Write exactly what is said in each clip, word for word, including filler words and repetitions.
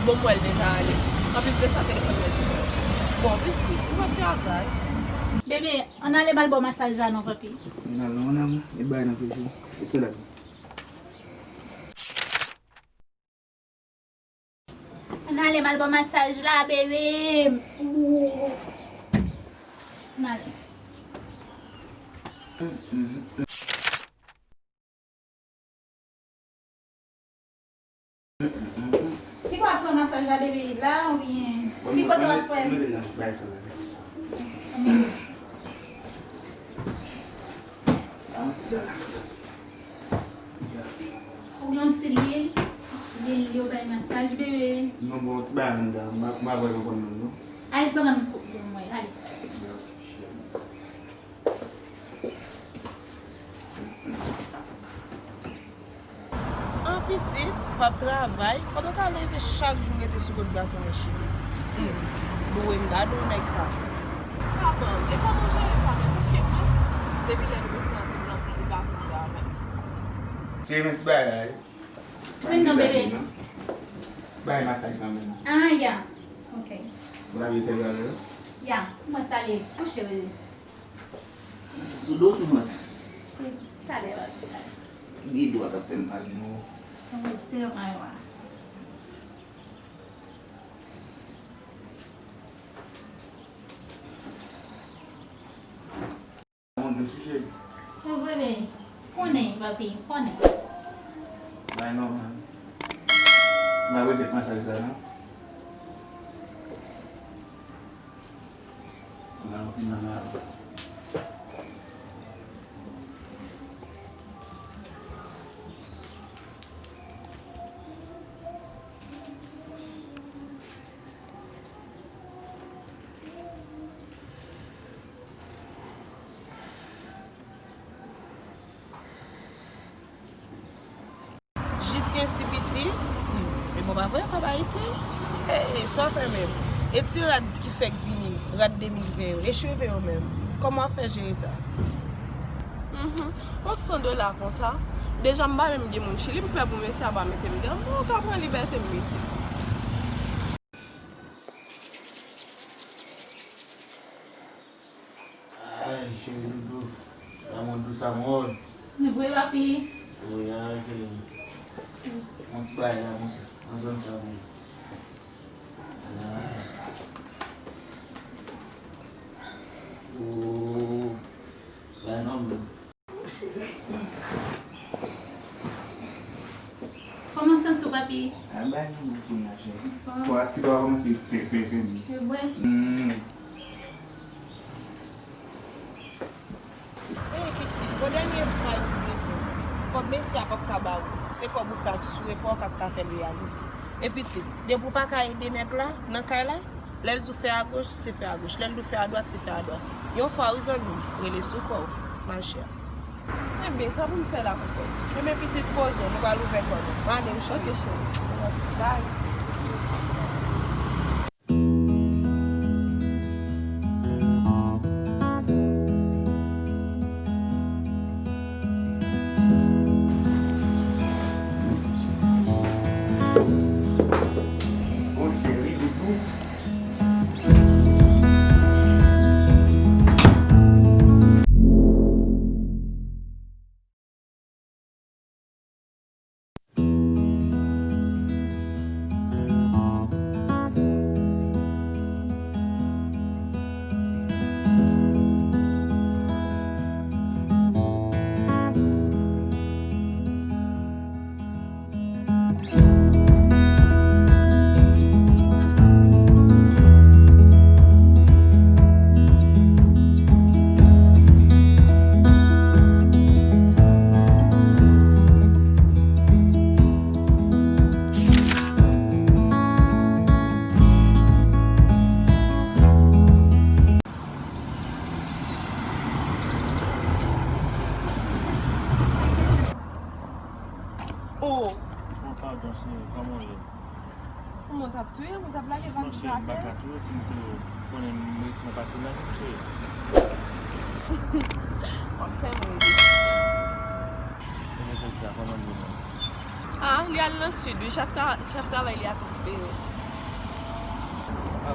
Bon, m wè l deja ale. Anplis de sa, telefòn mwen toujou. Bon, pitit, ou p ap travay. Bebe, ann ale m al ba w masaj la non, papi. Ann ale, mon amour. E bay nan pye. Ann ale m al ba w masaj la, bebe. Ann ale. Ki bò w ap pran masaj la, bebe? La oubyen ki kote w ap pran? Mete la, bay sa la. Ou gen yon ti lwil, lwil yo bay masaj, bebe. Non, bon, ti bagay anndan, m pa, m pa kwè yo konn non, non. Ale pran yon koup pou mwen, ale. An pitit, p ap travay, kote w ka leve chak jou rete sou kont gason nan Chili? Hmm. Dwe m ta dwe nèg sa. Papa, e kòman w jere sa menm? Paske mwen, depi lè nou te antre nan plan, li pa vin travay. Se menm ti bagay la, wi. Men non, bebe. Bay masaj nan men nan. Ah, ya. Ok. Ou ta vle sèvi avè yo? Ya, mwen salye. Kouche, bebe. Sou do sou vant? Se talè w ap fè. Bidon an k ap fè m mal, non. Mwen se yo mwen wa. Moun dous wi, cheri. Se vre, men. Konnen, papi, konnen. Bay non, man. M ap repete masaj la, non. M ap repete masaj la. Jiskensi piti, hmm, e bon, pa voye kòb Ayiti. E, e, sa w fè menm? E ti rad ki fèk vini, rad de mil ven yo, e cheve yo menm? Kòman w ap fè jere sa? Mhm. Yon san dola konsa. Deja m pa menm gen moun Chili, m pè pou mesye a pa mete m deyò. Mwen ka pran libète m, pitit. Ay, cheri doudou. Sa moun dous sa moun. Men vre, papi. Wi, ay, cheri. Yon ti bagay la konsa. Nan zòn sa moun. Ah. Oh. Bay non, bro. Kòman w santi w, papi? Anba nou kounye a, cheri. Bon. Kò a, ti kò a kòmanse fè, fè, fè byen. Se vre? Hmm. Ey, pitit, bon dènye vay ou bezwen. Kòb mesye a p ap ka ba ou. Se kòb ou fè ak sou epa w k ap ka fè l reyalize. E pitit, depi w pa ka ede nèg la, nan kay la, lè l di w fè agoch, se fè agoch. Lè l di w fè adwat, se fè adwat. Yon fwa wi zanmi m, rele sou kò w, machè. Ebyen, sa pou m fè la, konprann. Ebyen, pitit, poze w, nou pral ouvè kò nou. M ale wi, cheri. Ok, cheri. Bye. Oh! Oh, padon, cheri, kòman w ye? Kòman w t ap touye m, ou t ap lage valiz la atè? Non, cheri, m pa ka touye w si m touye w. Konnen m rete yon pati nan vi m, cheri. W ap fè m ri, wi. Kote piti a, kòman l ye menm? Ah, li al nan sid, wi. Chèf ta-, chèf travay li a transfere.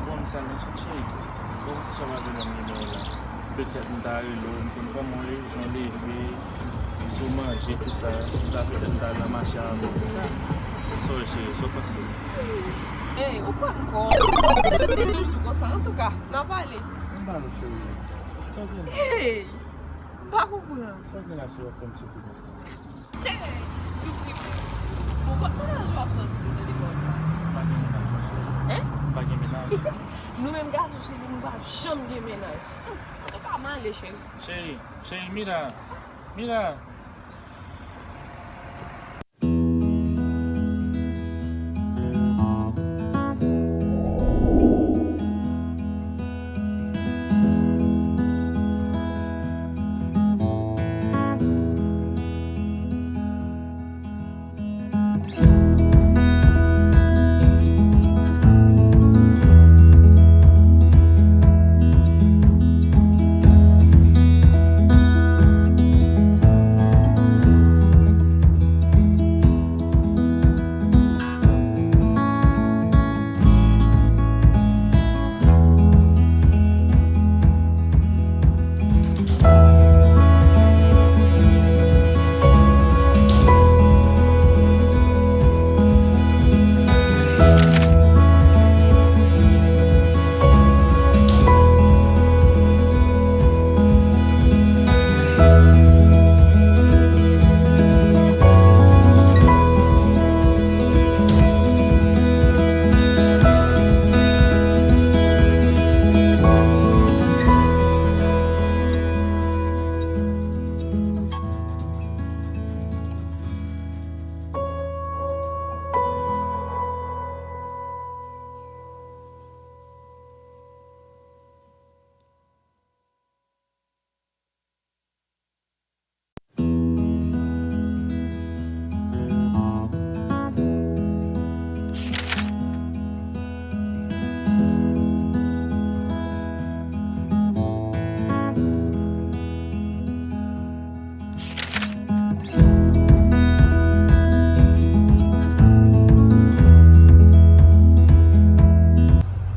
Bon, m sal nan sou cheri. Bon, poukisa w pa vin ban m nimewo w la? Petèt m ta rele w, m konn kòman w ye, jan w leve, si w manje, tout sa. M ta petèt m ta al nan mache avè w, tout sa. Sa w cheri, sa w panse? Ey, ou konn kò. E toujou konsa. Antouka, n a pale. M ba nou cheri. Sa w gen? Ey, m pa konprann. Sa w gen la cheri, w ap fè m soufri konsa? Soufri pou. Pou kòt mennaj ou ap sòti pou tande pawòl sa? M pa gen mennaj, ma cheri. Hein? M pa gen mennaj. Nou menm gason cheri, nou pa janm gen mennaj. Antouka, m ale, cheri. Cheri, cheri, Mira. Mira.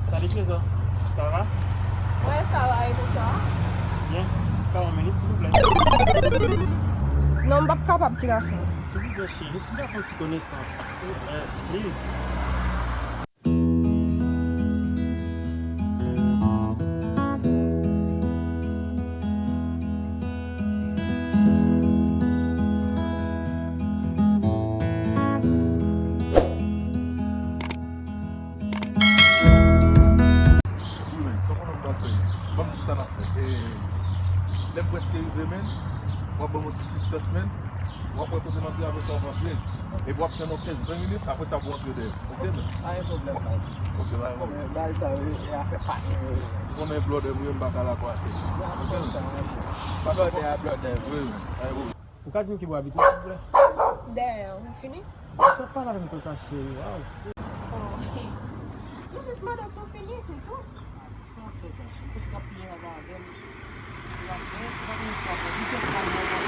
Salut Trésor, ça va? Ouais, ça va, et pour toi? Bien. Ka yon minit, silvouplè? Non, m p ap kapab, ti gason. Silvouplè, cheri, jis pou m ka fè yon ti konesans. Silvouplè, please. Wi, men, sa w konnen m pral fè? Ban m di sa n ap fè. E, lè m prèske rive, men, w ap ban m yon ti distans, men. W ap wè kote m antre, apre sa w ap antre. Epi w ap tann yon kenz ven minit, apre sa pou w antre dèyè. Oke, men? Pa gen pwoblèm, baz. Oke, pa gen pwoblèm. Bagay sa yo, e afè patnè yo ye. Ou konnen blòdè m ye, m pa ka lakwaze. Oke, men? Blòdè a blòdè. Wi, men. Pa gen pwoblèm. Ou ka di m ki bò w abite, silvouplè? Dèyè, ou fini? Sa pale avè m konsa, cheri, waw. Oh. Nou jis mande si w fini, se tou. Sa w ap fè sa, cheri? Paske w ap pile avè avè m. Se la, men, pa gen fwa, men, plizyè fwa, mwen, mwen,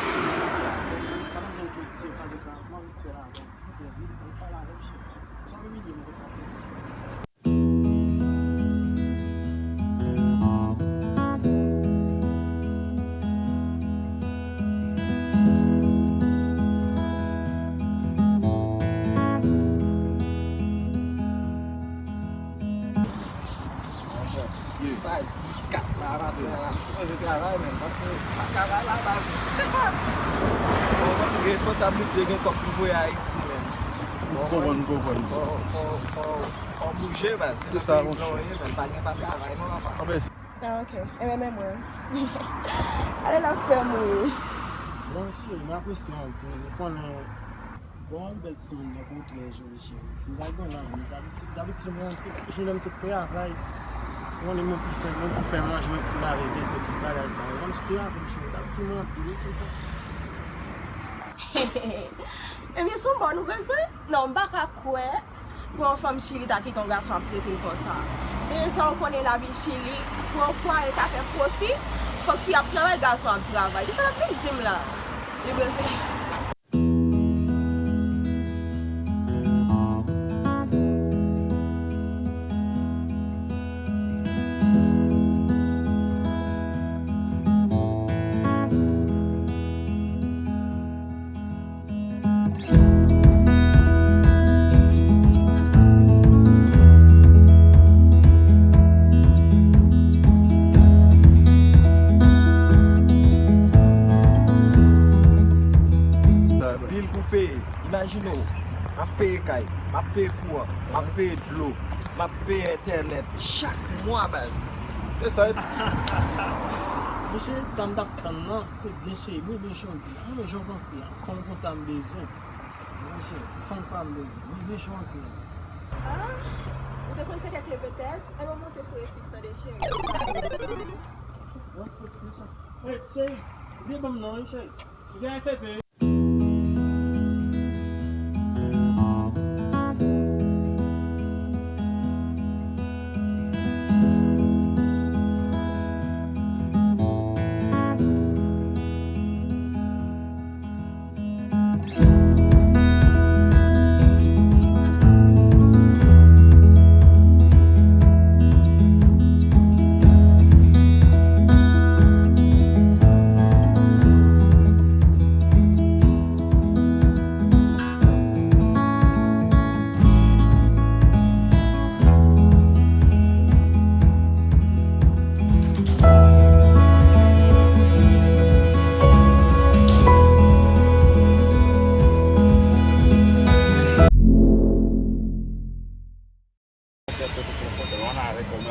mwen, pandan m jwenn pwodui, pa di sa, mwen jis fè la avè w, silvouplè, wi, sa w pale avè m, cheri. Janm imilye m konsa, silvouplè. Bay dis kat la maten an la, m sipoze travay, men, paske pa travay la, baz. Bon, gen responsablite, gen kòb pou voye Ayiti, men. Ou konprann, ou konprann. Fò, fò, fò, fò bouje, baz. Se sa, monchè. Se nan peyi blan w ye, men, pa gen pa travay, non, papa. Ah, ok. Enben, men mwen. Ale l ap fè m ri. Bon, cheri, m apresye w anpil. Ou konnen, bon, bèl timoun, tankou w trè joli, cheri. Si m ta gen w nan vi m, dabitid, dabitid, mwen, jwenn m se travay. Ou konnen, mwen pou fè, mwen pou fè manje, mwen pou lave veso, tout bagay sa yo. Mwen, se travay, cheri. Dabitid, mwen anpil, wi, konsa. Ebyen, se yon bòn ou bezwen? Non, m pa ka kwè. Pou yon fanm Chili ta kite yon gason ap trete l konsa. Deja ou konnen lavi Chili, pou yon fwaye ta fè pwofi, fòk fi ap travay, gason ap travay. Kisa l ap vin di m la? Li bezwen. Imajine w, m ap peye kay, m ap peye kouran, m ap peye dlo, m ap peye entènèt chak mwa, baz. Se sa. Mesye, sa m t ap tann nan, se byen cheri, mwen byen jan w di a. Mwen byen jan w panse a. Fanm konsa m bezwen. Mwen byen cheri, fanm pa m bezwen. Mwen byen jan w antre a. Ah, ou te konn se kèk lepetèz? Enben w monte sou resi tande cheri. What's, what's, what's up? Hey, cheri, vye ban m non, wi, cheri. Ou gen F P.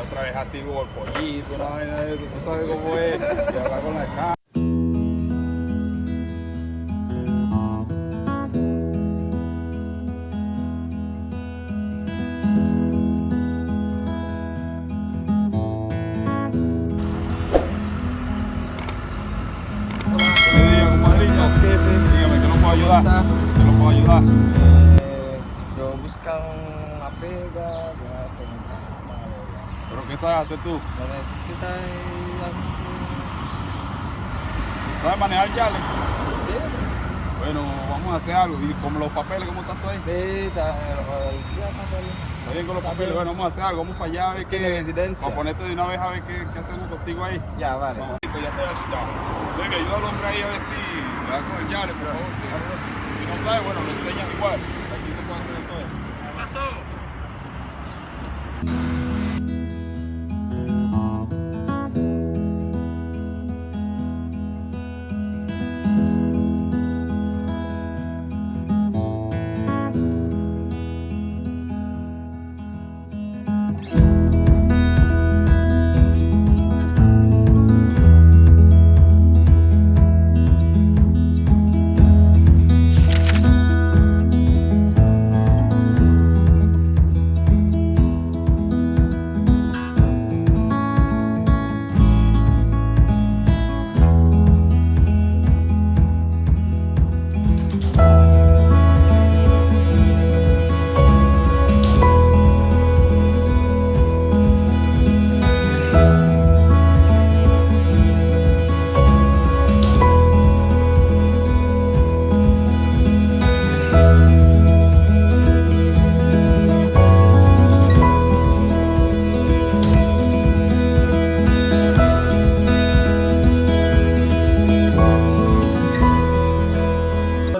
Otra vez así, gol pollito, una vaina de eso, tú sabes cómo es. Y hablar con la chama. Dígame, ¿qué lo puedo ayudar? ¿Qué lo puedo ayudar? Eh, yo busca una pega, yo hace un trabajo. ¿Pero qué sabes hacer tú? Yo necesito ir a... ¿Sabes manejar yale? Sí. Bueno, vamos a hacer algo. ¿Y con los papeles, cómo estás tú ahí? Sí, está, eh, los papeles. ¿Está bien con los papeles? Bueno, vamos a hacer algo. Vamos para allá a ver qué... ¿Tiene residencia? Vamos a ponerte de una vez a ver qué, qué hacemos contigo ahí. Ya, vale. Vamos, pues ya estoy así, ya. Venga, ayuda al hombre ahí a ver si me da con el yale, por favor, que si no sabe, bueno, le enseñas igual. Aquí se puede hacer de todo. ¿Qué pasó?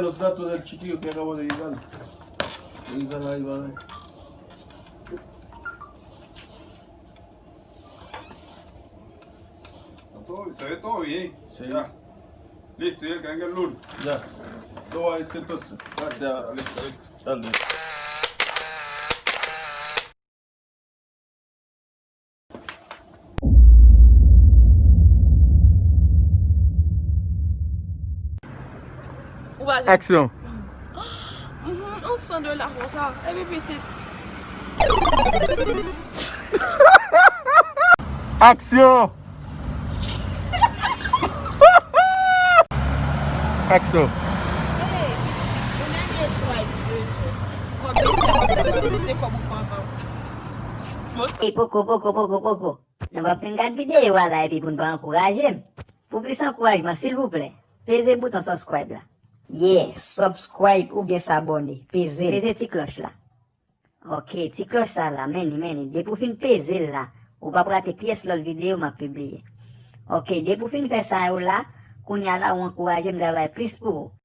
Los datos del chiquillo que acabo de llegar. Revisar ahí, vale. Todo, se ve todo bien. Sí. Ya. Listo, ya que venga el lunes. Ya. Todo ahí se entonces. Gracias. Listo, listo. Dale. Ou pa janm... Aksyon. Mhm, yon san dola konsa, epi pitit. Aksyon. Aksyon. Hey, pitit, yon dènye fwa li bezwen. Kòb yo se kòb la, se kòb ou fè ankò. Bon, sa... Ey, poko, poko, poko, poko. Nou p ap fin gad videyo a la epi pou n pa ankouraje m. Pou plis ankourajman, silvouplè, peze bouton subscribe la. Yeah, subscribe oubyen sabòne. Peze l. Peze ti klòch la. Ok, ti klòch sa la, men li, men li. Depi w fin peze l la, ou p ap rate pyès lòt videyo m ap pibliye. Ok, depi w fin fè sa yo la, kounye a la, ou ankouraje m travay plis pou ou.